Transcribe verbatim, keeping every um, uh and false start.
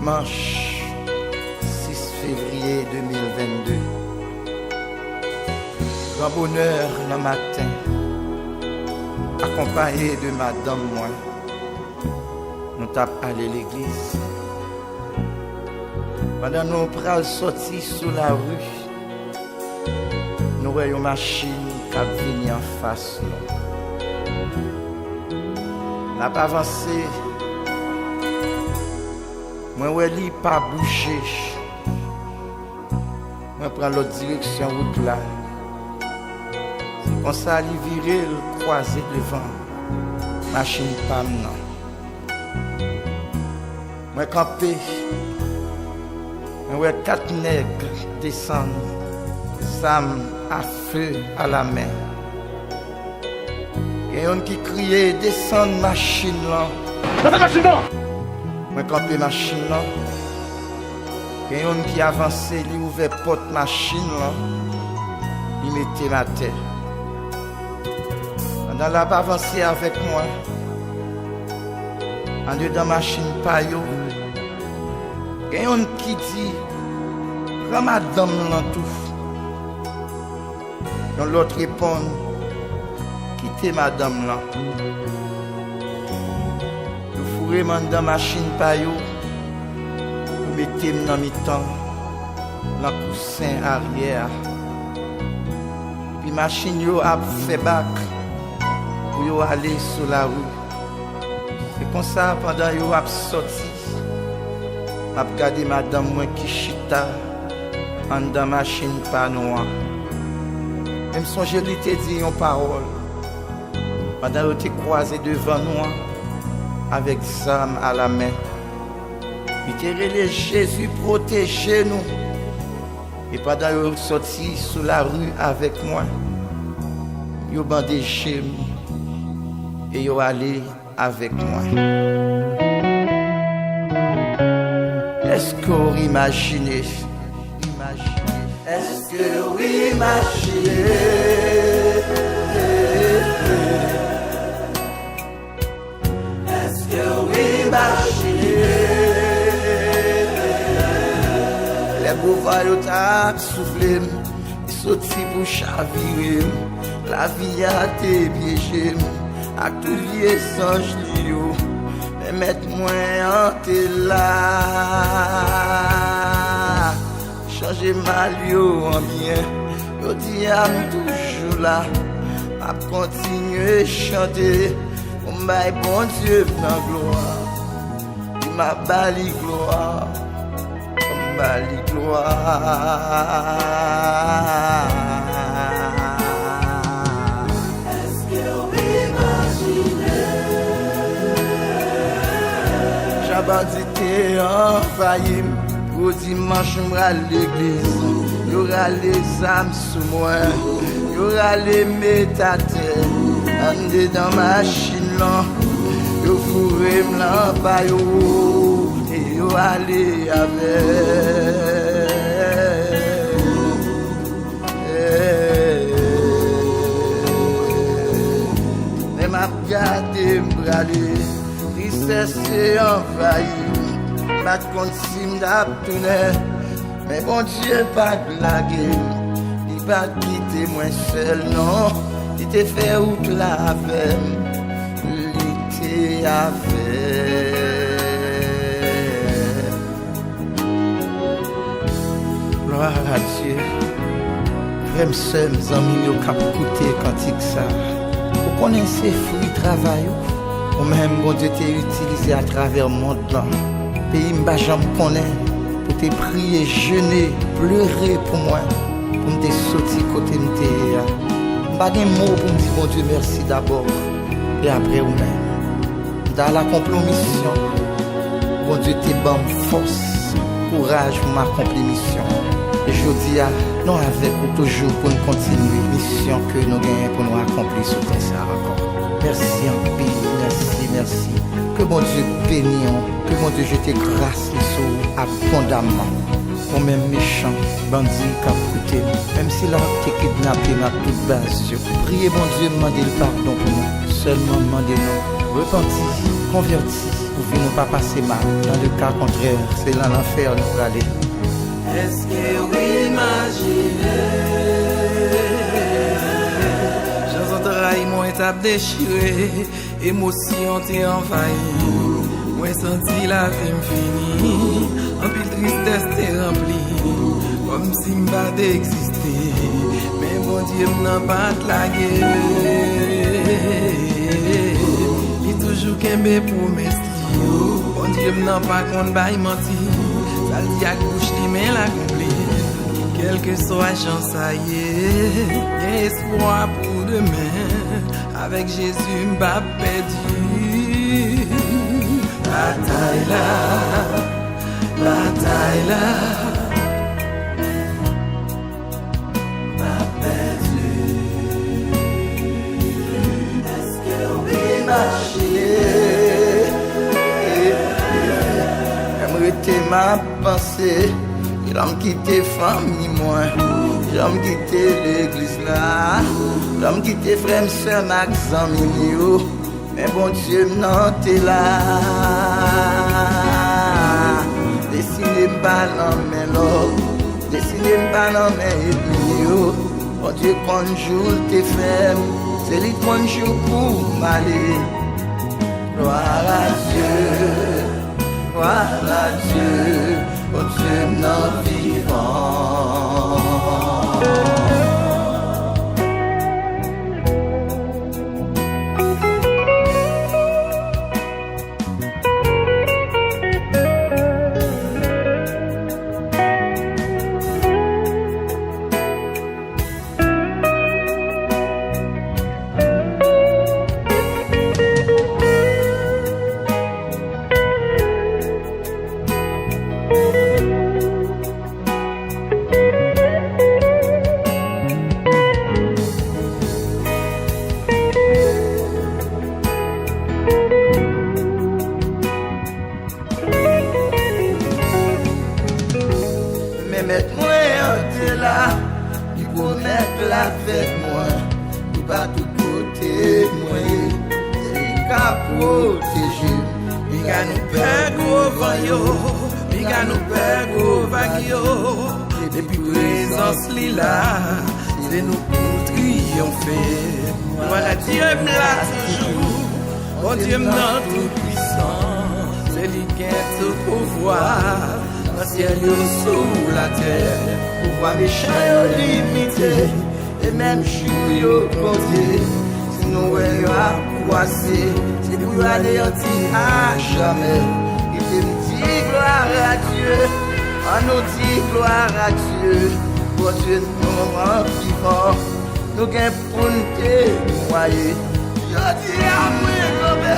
Dimanch sis fevriye de mil vennde, gran bonè nan maten, akonpaye de madanm mwen, nou t ap ale legliz. Pandan nou pral sòti sou lari, nou wè yon machin k ap vini anfas nou. N ap avanse, mwen wè li pa bouje. Mwen pran lòt direksyon wout la. Se konsa li vire, l kwaze devan machin pa m nan. Mwen kanpe. Mwen wè kat nèg desann, zam a fe alamen. Gen youn ki kriye, "Desann machin lan!" Desann machin lan! Mwen kanpe machin lan. Gen youn ki avanse, li ouvè pòt machin lan, li mete m atè. Pandan l ap avanse avèk mwen, andedan machin pa yo, gen youn ki di, "Pran madanm lan tou." Yon lòt reponn, "Kite madanm lan." Yo foure m anndan machin pa yo, yo mete m nan mitan, nan kousen aryè a. Epi machin yo ap fè bak pou yo ale sou lari. Se konsa, pandan yo ap sòti, m ap gade madanm mwen ki chita anndan machin pa nou an. Men m sonje li te di yon pawòl pandan yo te kwaze devan nou an avèk zam alamen. Li te rele, "Jezi, pwoteje nou!" E pandan yo sòti sou lari avèk mwen, yo bande je m e yo ale avèk mwen. Èske w imajine? Èske w imajine? Èske w imajine? Lè gwo van yo t ap soufle m, li soti pou chavire m. Lavi a te pyeje m ak tout vye zanj li yo, men Mèt mwen an te la. Chanje mal yo an byen. Jodi a m toujou la. M ap kontinye chante pou m bay Bondye m nan glwa. Wi, m ap ba li glwa. M ba li glwa. Èske w imajine? Jan bandi te anvayi m, gwo dimanch m pral legliz. Yo rale zam sou mwen, yo rale m met atè. Andedan machin lan, yo foure m lan pa yo, e yo ale avè m. Men m ap gade m prale, tristès te anvayi m, m pa t konn si m t ap tounen. Men Bondye pa t lage m, li pa t kite mwen sèl, non, li te fè wout la avè m, li te avè m. Glwa a Dye. Frè m, sè m, zanmi m yo k ap koute kantik sa a, ou konnen se fwi travay ou. Ou menm, Bondye te itilize atravè mond lan. Peyi m pa janm konnen, pou te priye, jene, plere pou mwen, pou m te soti kote m te ye a. M pa gen mo pou m di Bondye mèsi dabò, e apre ou menm. M t al akonpli yon misyon. Bondye te ban m fòs, kouraj pou m akonpli misyon an. E jodi a, nou avèk ou toujou pou n kontinye misyon ke nou genyen pou nou akonpli sou tè sa a ankò. Mèsi anpil, mèsi, mèsi. Ke Bondye beni w, ke Bondye jete gras li sou ou abondamman. Ou menm mechan, bandi k ap koute m, menm sila k te kidnape m ak tout baz yo, priye Bondye, mande l padon pou mwen. Sèlman mande non, repanti, konvèti, Pou vi nou pa pase mal. Dans le cas contraire, se nan lanfè nou prale. Èske w imajine jan zantray mwen t ap dechire, emosyon te anvayi mwen, santi lavi m fini, anpil tristès te ranpli kòmsi m pa t egziste. Men Bondye m nan pa t lage. Li toujou kenbe pwomès li yo. Bondye m nan pa konn bay manti. Sa l di ak bouch li, men l akonpli. Kèlkeswa jan sa ye, gen espwa pou demen. Avèk Jezi, m p ap pèdi. Batay la, batay la, m p ap pèdi. Èske w imajine? Lè m rete, m ap panse. Jan m kite fanmi mwen, jan m kite legliz la, jan m kite frè m, sè m ak zanmi m yo. Men Bondye m nan te la. Destine m pa nan men lòm, destine m pa nan men ènmi yo. Bondye konn jou l te fè m, se li k konn jou pou m ale. Gloire à Dieu, gloire à Dieu, Bondye m nan vivan. Men Mèt mwen an te la, li pwomèt l avèk mwen, li pa tout kote mwen ye, se li k ap pwoteje m. Piga nou pè gwo van yo, piga nou pè gwo vag yo. Depi prezans li la, se nou pou triyonfe. Gloire à Dieu, m la toujou. Bondye m nan tout pwisan, se li gen tout pouvwa nan syèl yo, sou latè. Pouvwa mechan yo limite, e menm jou yo konte. Si nou wè yo ap kwase, se pou yo aneyanti a jamè. Kite m di gloire à Dieu, ann nou di gloire à Dieu. Bondye nou an vivan, nou gen pou n temwaye. Jodi a mwen kanpe,